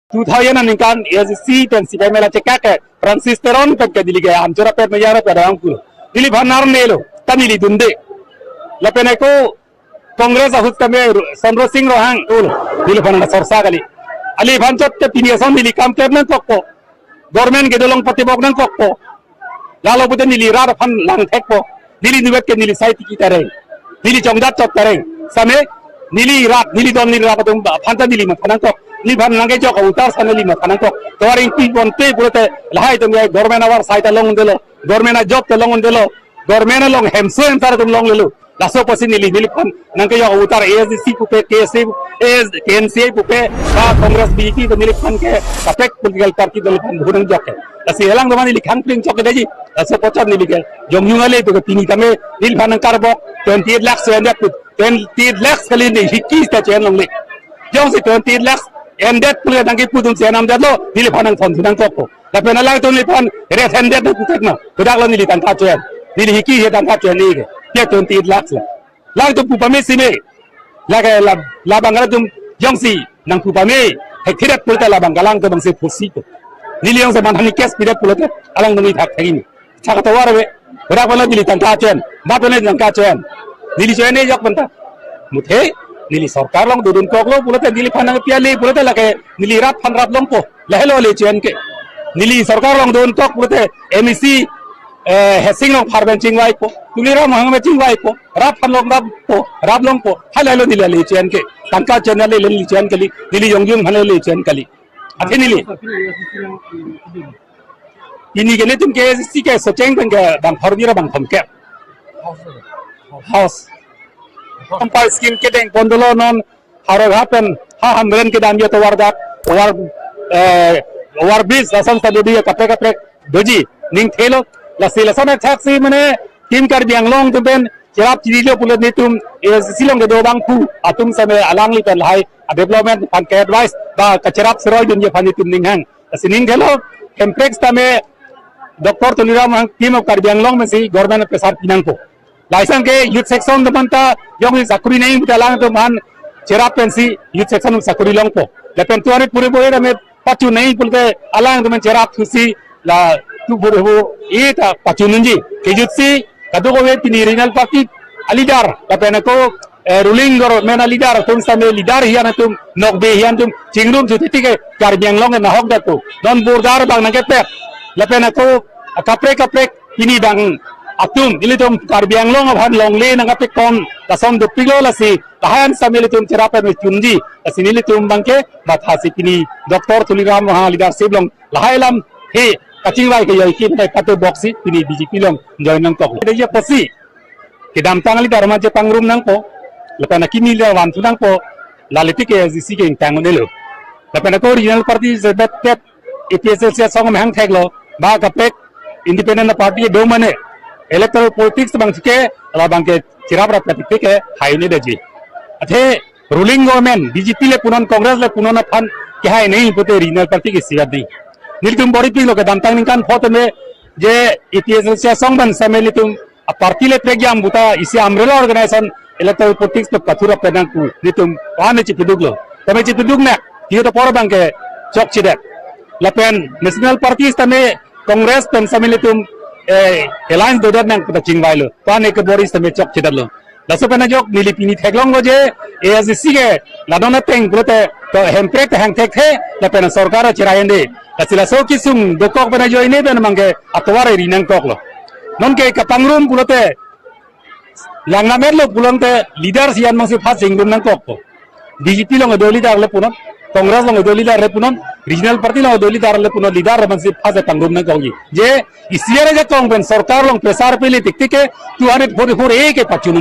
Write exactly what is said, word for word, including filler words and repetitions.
Two thousand aningkan A S D C pen C P I M L A chekak ke Francis Teron pen ke neli ke anchora pen meyara pen adang ku. Neliphan nar nelo, ta neli dunde. Lapen ako Congress ahut tame Chandra Singh Ronghang, ulo, neliphan na sorsa kali. Aliphan chot te pini ason neli kam klem nangkokpo. Government kedo along patibok nangkokpo. Lalo pute neli rat aphan langthekpo. Neli nuwet ke neli sai tiki tareng. Neli chongdat chot tareng. Same neli rat, neli don neli rat atum aphan ta neli matha nangkok. Neliphan nangkejok autar same neli matha nangkok. Tovar ingpi ponpe pulote lahai atum ya government avar sai ta long undelo. Government a job ta long undelo. Government along hemso hemsar atum longlelo. Laso apotsi neli neliphan nangkejok autar A S D C pupe, K S A, A S, K N C A pupe, ba Congress B J P pu neliphan ke kaprek political party neliphan bhunang jok ke. Lasi helang doman neli khang pring chok ke daji. Laso apot chot neli ke jongjung ale pu ke pini tame neliphan nangkarbok twenty eight lakhs ended put. Twenty eight lakhs kali neli hiki ta chen longle. Jongsi twenty eight lakhs ended pule nangkepu atum chen amdetlo, neliphan nangthon thu nangkokpo. Lapen alangtum neliphan red handed nangputhek ma. Bedak lo neli tangka chen. Neli hiki he tangka chen ni ke. Pia twenty eight lakhs lo. Alangtum pu pame si me. Lake la, labang alangtum jongsi nangpu pame. Hek thirat pulote labang alangtum bangsi phusi ko. Neli jongsi manhani case pirat pulote alangtum ni thak thek ni. Chak tovar ave. Bedak pala neli tangka chen. Bat pala tangka chen. Neli chen ni jok penta. Muthe, neli sorkar along dodun koklo pulote neliphan nangpi ale pulote lake neli rat aphan rap longpo. Lahelo le chen ke. Neli sorkar along dodun kok pulote M A C, eh, Hesing Rongphar pen chingvaipo. Tuliram Ronghang pen chingvaipo. Rat aphan long rappo. Rap longpo. Halahelo neli le chen ke. Tangka chen le neli chen kali. Neli jongjung aphan le chen kali. Athe neli. Pini ke netum ke si ke socheng pen ke bang thor bira bang thom ke. House. Sampai scheme kedeng pon dolo non harok hapen ha Hamren kedam ya tovar dak, tovar, eh, tovar bridge lason ta dodi ya kaprek kaprek doji ning thelo. Lasi lason attack si mane Team Karbi Anglong atum pen cherap chiri lo pulote netum A S D C along kedo abangphu atum same alangli pen lahai a development aphan ke advice ba kacherap seroi dunji aphan netum ninghang. Lasi ning thelo, hemprek tame Doctor Tuliram Ronghang Team of Karbi Anglong pensi government pressure pinangpo. Laisang ke youth section atum anta jongsi sakuri nangji puta alangtum aphan cherap pensi youth section sakuri longpo. Lapen two hundred puri puri tame pachun nangji pulote alangtum aphan cherap thusi la tu puri hu ita pachun unji. Kejutsi kadokave pini regional party a leader lapen ako, eh, ruling government a leader atum same leader hian atum nokbe hian atum chingrum thu titi ke Karbi Anglong ke nahok datu. Non border bang nangkepet. Lapen ako kaprek kaprek pini bang atum ilitum Karbi Anglong aphan longle nangkepekon lason dopiklo lasi tahan same ilitum cherap pen chunji. Lasi nelitum bangke mathasi pini Doctor Tuliram Ronghang leadership along lahai alam he kachingvai ke yoi ki pai patu boksi pini B J P along join nangkok. Dei ya posi kedamtang leader ma je pangrum nangpo, lapen akimi leader vanthu nangpo, lale tik ke A S D C ke ingtang unelo. Lapen ako regional party je bet bet A P H L C asong mehang theklo, ba kaprek independent party do mane electoral politics bang ke, labang ke cherap rap tik ke hai ne daji. Athe ruling government B J P le punon Congress le punon aphan kehai nangji pute regional party ke sirat di. Nelitum bor-ipiklo kedamtang ningkan pho tame je A P H L C asong pen same nelitum a party le prekjam puta isi umbrella organization electoral politics pen pathurap penang ku nelitum pan chipiduklo. Tame chipiduk na, tiyo to por bang ke chokchedet. Lapen national parties tame Congress pen same nelitum, eh, alliance dodet nang puta chingvailo. Pan ke bor-i tame chokchedetlo. Laso pen ajok neli pini theklonglo je A S D C ke la non ateng pulote to hemprek te hang thekthe lapen sorkar achirai ende. Lasi laso kesung dokok pen ajoine pen bang ke atovar ri nangkoklo. Non ke kapangrum pulote langnametlo pulote leader hian bangsi pha chingrum nangkokpo. B J P along do leader le punon, Congress along do leader le punon, regional party along do leader le punon, leader bangsi pha pangrum nangkokji. Je isi ajakong pen sorkar along pressure pele tik tik ke two hundred forty-four A ke pachun